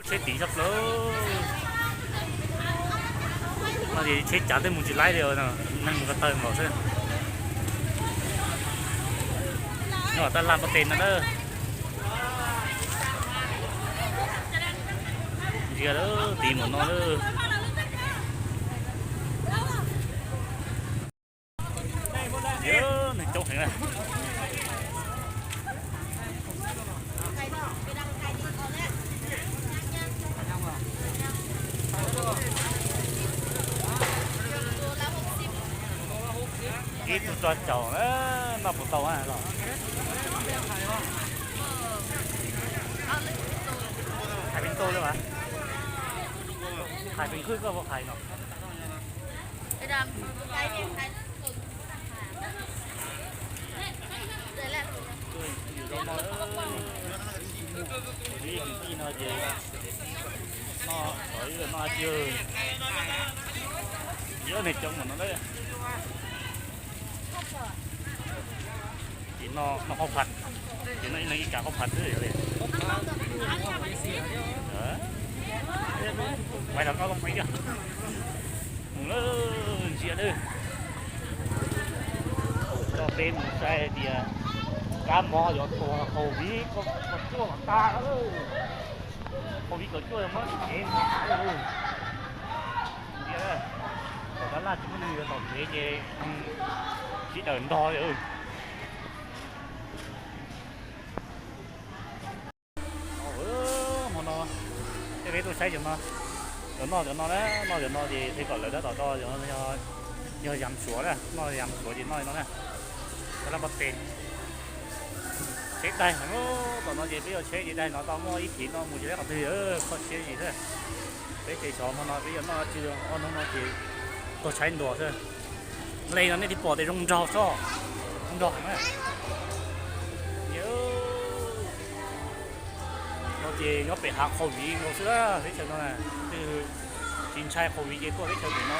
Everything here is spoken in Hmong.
Tsheb tiv tshaj plaws. No ces tsheb cav twb mus tsis laib li, neeg mus ko taw nkaus xwb. Nyob tom taj laj npab tes no na. Ntsia lawm, tiv mus no lawm. Yog neeg coob heev na. Ib tug rau caum na, noj puas tau los? Hais peev tu li mas. Hais peev khwb koj puas hais no? Ib no ces no, no ib no cia, ib neeg coob mas no na. Ces no, no qhov phaj, ces no ib leeg ib kab qhov phaj xwb li. Pais los koj los pais yog. Mus lawm, ntsia lawm. Coj peb mus saib hais tias kab mob yuav tuag, hauv viv kaum cuaj kom tag lawm. Hauv viv kaum cuaj yuav mob tsis kev ntag lawm. Ntsia, tom taj laj tsis muaj neeg yuav tom kev ces sib daws ntog li. Hmo no, peb tuaj saib cov no, cov noj cov no na, noj cov no ces thiaj kom lawv tab tom do, yog yam suav na, noj yam suav ces noj li no na. Taj laj npab tes, tsheb daig, tom no ces peb yuav tsheb ces daig no tau muaj ib thim no mus tsis laib qhov twg, kho siab yim xwb. Peb ces xyov hmo no peb yuav noj dab tsi, ob hnub no ces tuag tshaib ntuag xwb. Nqe no nej twb pom tias zoo nraug tso, zoo nraug na. No ces nyob pem hav qhov viv nkaus xwb, teb chaws no na, twb tsis ntshai qhov viv ces tuaj teb chaws pem no.